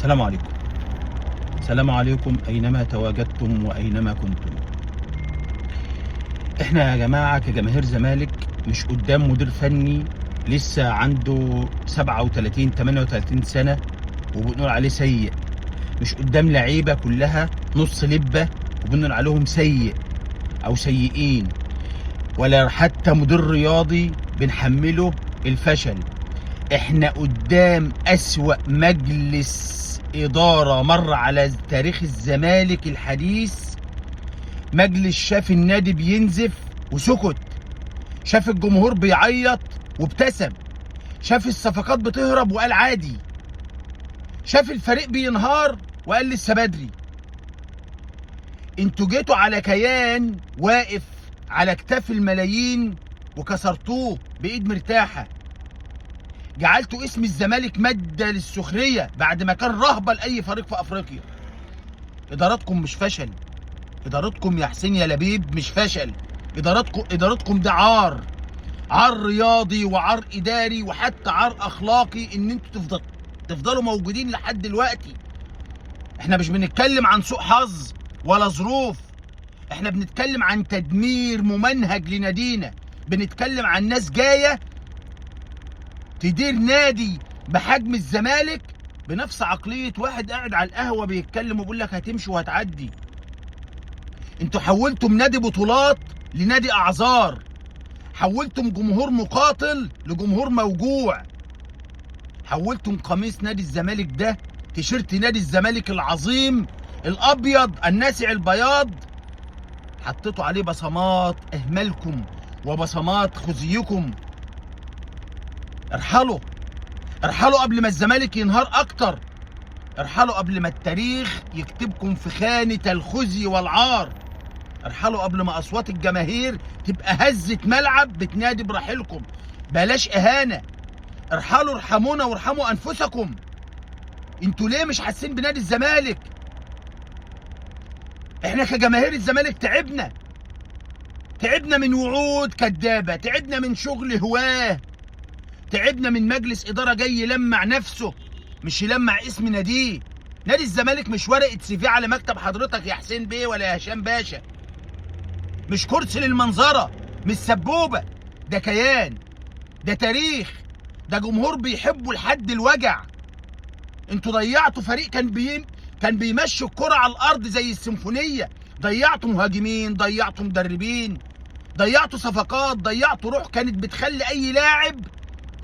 السلام عليكم. السلام عليكم أينما تواجدتم وأينما كنتم. احنا يا جماعة كجماهير زمالك مش قدام مدير فني لسه عنده 37 38 سنة وبنقول عليه سيء، مش قدام لعيبة كلها نص لبة وبنقول عليهم سيء أو سيئين، ولا حتى مدير رياضي بنحمله الفشل. احنا قدام أسوأ مجلس إدارة مر على تاريخ الزمالك الحديث. مجلس شاف النادي بينزف وسكت، شاف الجمهور بيعيط وابتسم، شاف الصفقات بتهرب وقال عادي، شاف الفريق بينهار وقال لسه بدري. انتوا جيتوا على كيان واقف على كتاف الملايين وكسرتوه بإيد مرتاحة. جعلتوا اسم الزمالك مادة للسخرية بعد ما كان رهبة لأي فريق في أفريقيا. إدارتكم مش فشل، إدارتكم يا حسين يا لبيب مش فشل، إدارتكم ده عار، عار رياضي وعار إداري وحتى عار أخلاقي إن انتوا تفضلوا موجودين لحد دلوقتي. احنا مش بنتكلم عن سوء حظ ولا ظروف، احنا بنتكلم عن تدمير ممنهج لنادينا، بنتكلم عن ناس جاية تدير نادي بحجم الزمالك بنفس عقلية واحد قاعد على القهوة بيتكلم وبيقول لك هتمشي وهتعدي. انتوا حولتم نادي بطولات لنادي أعذار، حولتم جمهور مقاتل لجمهور موجوع، حولتم قميص نادي الزمالك ده، تيشيرت نادي الزمالك العظيم الأبيض الناسع البياض، حطيتوا عليه بصمات إهمالكم وبصمات خزيكم. ارحلوا، ارحلوا قبل ما الزمالك ينهار اكتر، ارحلوا قبل ما التاريخ يكتبكم في خانة الخزي والعار، ارحلوا قبل ما اصوات الجماهير تبقى هزة ملعب بتنادي برحيلكم. بلاش اهانة، ارحلوا، ارحمونا وارحموا انفسكم. انتوا ليه مش حاسين بنادي الزمالك؟ احنا كجماهير الزمالك تعبنا، تعبنا من وعود كدابة، تعبنا من شغل هواه، تعبنا من مجلس إدارة جاي يلمع نفسه مش يلمع اسم ناديه. نادي الزمالك مش ورقة CV على مكتب حضرتك يا حسين بيه ولا يا هشام باشا، مش كرسي للمنظرة، مش سبوبة. ده كيان، ده تاريخ، ده جمهور بيحبه لحد الوجع. انتوا ضيعتوا فريق كان بيمشي الكرة على الأرض زي السيمفونية. ضيعتوا مهاجمين، ضيعتوا مدربين، ضيعتوا صفقات، ضيعتوا روح كانت بتخلي أي لاعب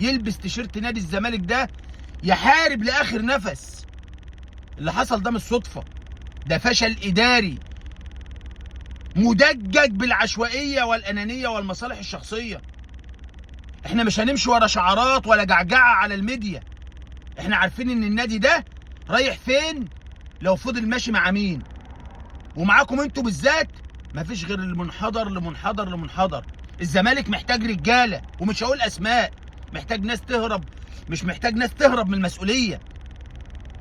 يلبس تيشيرت نادي الزمالك ده يحارب لاخر نفس. اللي حصل ده مش صدفة، ده فشل اداري مدجج بالعشوائيه والانانيه والمصالح الشخصية. احنا مش هنمشي ورا شعارات ولا جعجعه على الميديا، احنا عارفين ان النادي ده رايح فين لو فضل ماشي مع مين. ومعاكم انتوا بالذات مفيش غير المنحدر لمنحدر لمنحدر. الزمالك محتاج رجاله، ومش هقول اسماء، محتاج ناس تهرب، مش محتاج ناس تهرب من المسؤولية.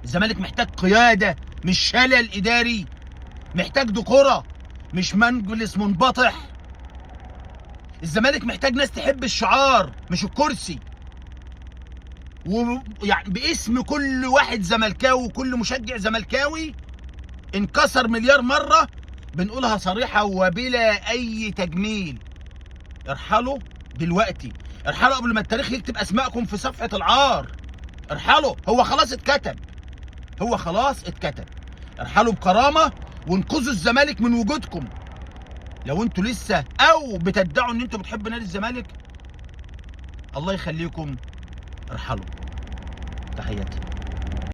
الزمالك محتاج قيادة مش شلل إداري، محتاج دكورة مش مجلس منبطح. الزمالك محتاج ناس تحب الشعار مش الكرسي. ويعني باسم كل واحد زملكاوي وكل مشجع زملكاوي انكسر مليار مرة بنقولها صريحة وبلا أي تجميل، ارحلوا دلوقتي، ارحلوا قبل ما التاريخ يكتب اسماءكم في صفحة العار. ارحلوا، هو خلاص اتكتب، هو خلاص اتكتب. ارحلوا بكرامة وانقذوا الزمالك من وجودكم. لو انتوا لسه او بتدعوا ان انتوا بتحبوا نادي الزمالك، الله يخليكم ارحلوا. تحياتي.